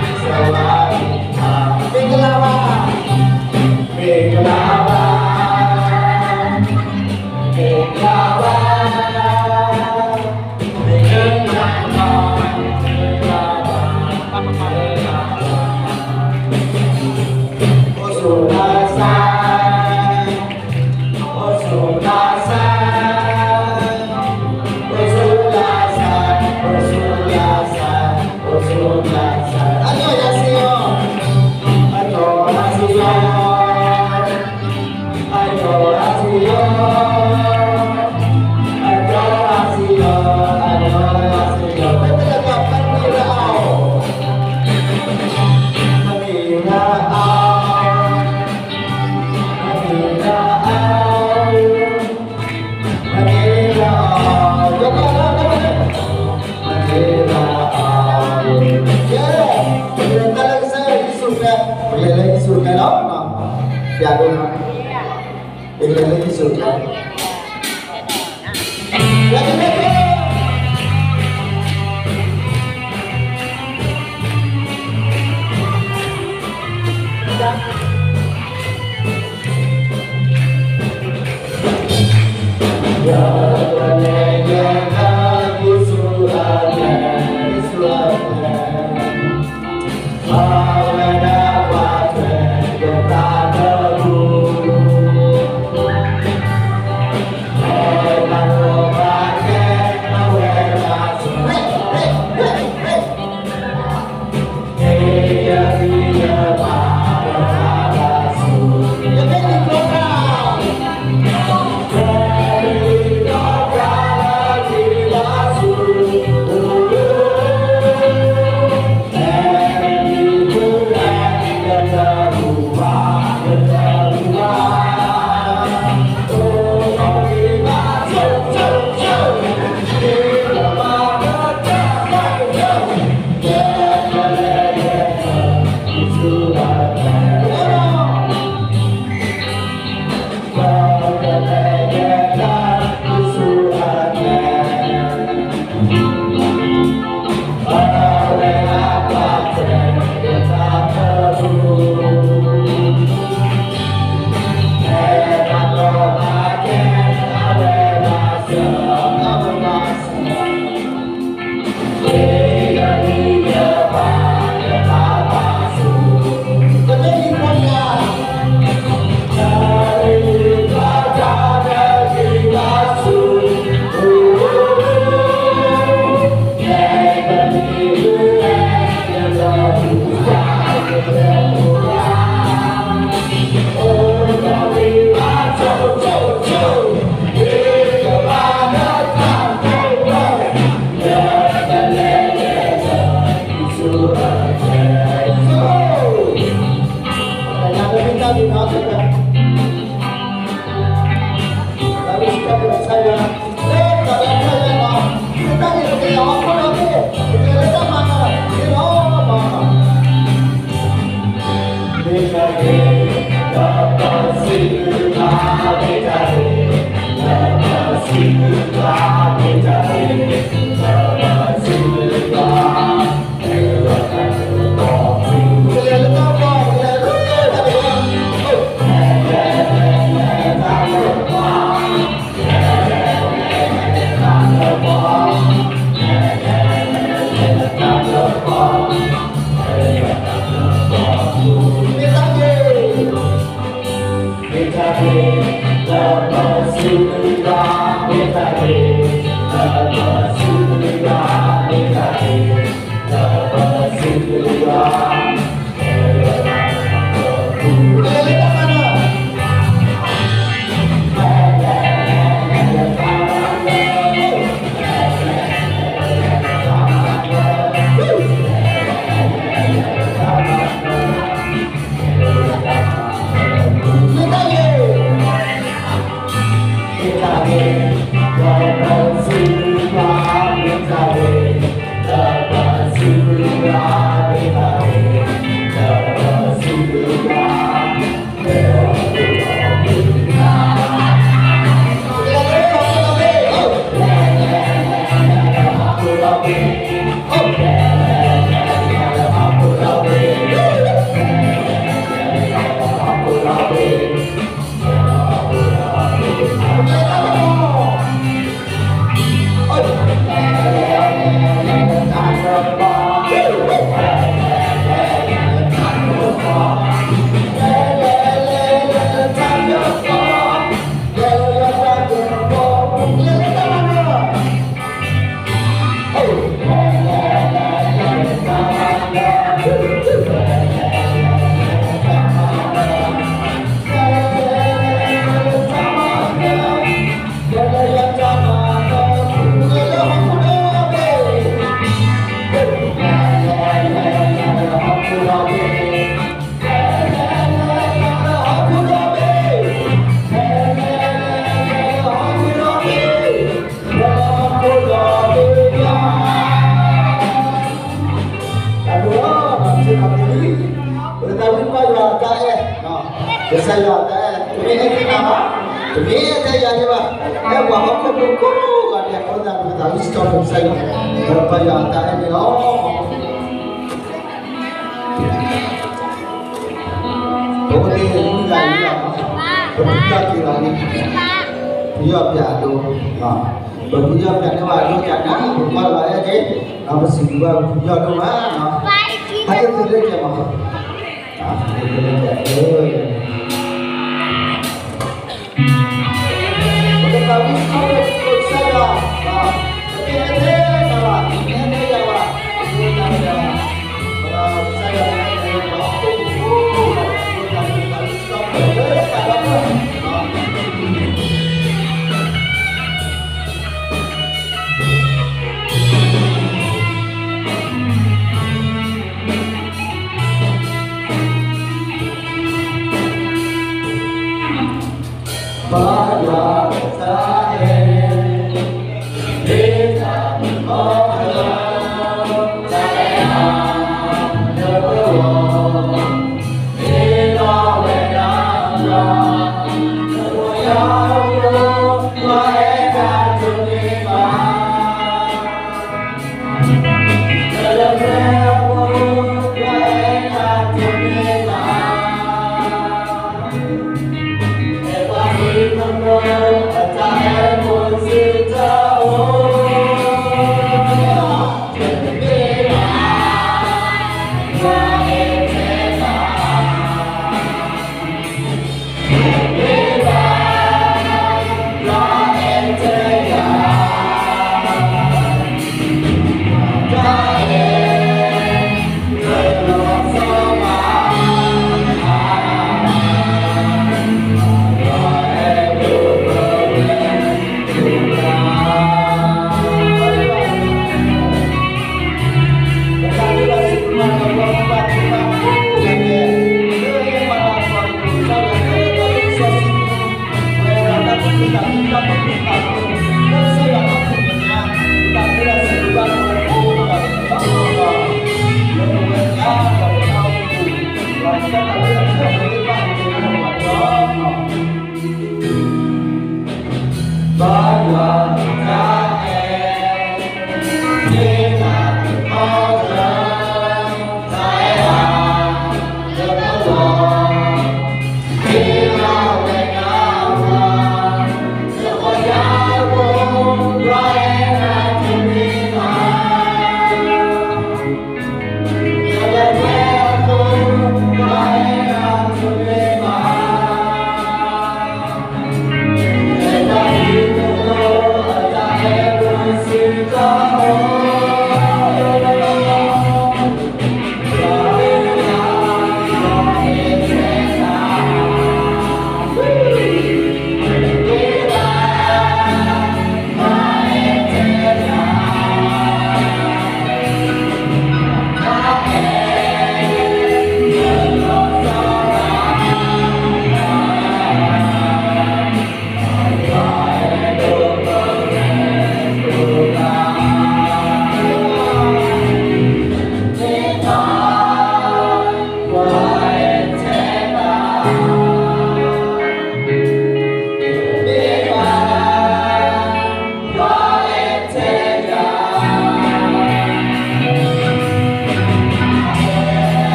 မင်္ဂလာပါ, မင်္ဂလာပါ, မင်္ဂလာပါ, မင်္ဂလာပါ, မင်္ဂလာပါ, မင်္ဂလာပါ. အိၣ်ဆူၣ်လၢ်စၢ်, အိၣ်ဆူၣ်လၢ်စၢ်, အိၣ်ဆူၣ်လၢ်စၢ်, အိၣ်ဆူၣ်လၢ်စၢ်, အိၣ်ဆူၣ်လၢ်စၢ်, အညီယၤစံယီၤ, အညီယၤစံယီၤ, အညီယၤစံယီၤ, အညီယၤစံယီၤ, အညီယၤစံယီၤ, ပတလၢကီၢ်ပနံၣ်လၢအီၤ, ပနံၣ်လၢအီၤ, ပနံၣ်လၢအီၤ, မ့ၢ်လၢအီၤ, ယကလၢ, မ့ၢ်လၢအီၤ, ယဲ, ပကလဲၤတၢ်လၢကစၢ်ယွၤဟံးဆူၣ်ကျဲ, ပကလဲၤလၢဟံးဆူၣ်ကျဲလီၤ, ပျဲဒိၣ်နီၤ, ပကလဲၤလၢဟံးဆူၣ်ကျဲ, ပျဲဒိၣ်, ယၤပလဲၤယၤကၤ ယ့ၣ်ၡူးအပျဲၢ်, ယ့ၣ်ၡူးအပျဲၢ်. ပကသးဝံၣ်ပာ်ယွၤအတၢ်အဲၣ်, ကစၢ်ယွၤအတၢ်အဲၣ် တမ့ၢ်အဲၣ်သ့ၣ်တဖၣ်ဘၣ်, တမ့ၢ်အဲၣ်ထဲယၤဒံးဘၣ်, အဲၣ်ပှၤဟီၣ်ခိၣ်ဖိကိးဂၤဒဲး, အဃိသတးပကသးဝံၣ်စံးထီၣ်ပတြၢၤကစၢ်ယွၤ, ပာ်ယွၤအတၢ်အဲၣ်န့ၣ်လီၤ. ပဝဲသ့ၣ်မုၢ်ဂၤအံၤလီၤ, ပဖုယီၢ်က့ၤလီၤန့ၣ်, ဖုယီၢ်ပၠးဒိ, ပဖုယီၢ်ပၠးန့ၢ်ဘၣ်အဒိကနၣ်, ပကွၢ်လီၤအဲၣ်က့ၤ, ပစံးဘျုးဘၣ်ပဖုယီၢ်ဒိၣ်မးလီၤ. ဟဲက့ၤသုလၢကဲမး, သုလၢကဲ, ပကသးဝံၣ်စံးဘျုးကစၢ်ယွၤ, ပကဟဲထဲတၢ်ဘၣ်, ပကဟဲထဲယၤဘၣ်, ပကသးဝံၣ်စံးဘျုးကစၢ်ယွၤ, ကစၢ်ယွၤစံး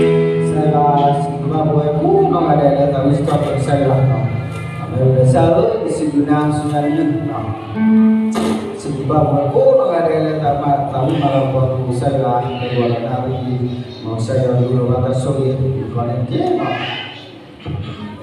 ဘျုးဘၣ်ပဝဲကိးနီၢ်ဂၤဒဲးလၢသးဝံၣ်စံးထီၣ်ပတြၢၤကစၢ်ယွၤ, အမ့ၢ်ဝဲဒၣ်ကစၢ်ဧၢ, ယစံးဘျုးနၤဆူညါတနံၤ, စံးဘျုးဘၣ်ပဝဲကိးနီၢ်ဂၤဒဲးလၢသးမၤသးဝံၣ်မၤလၤကပီၤပကစၢ်ယွၤ တဂီၤလၢနၣ်ရံၣ်, မ်ကစၢ်ယွၤလူလီၤဘၣ်တၢ်ဆိၣ်ဂ့ၤ ယကီန့ၣ်တက့ၢ်လီၤ.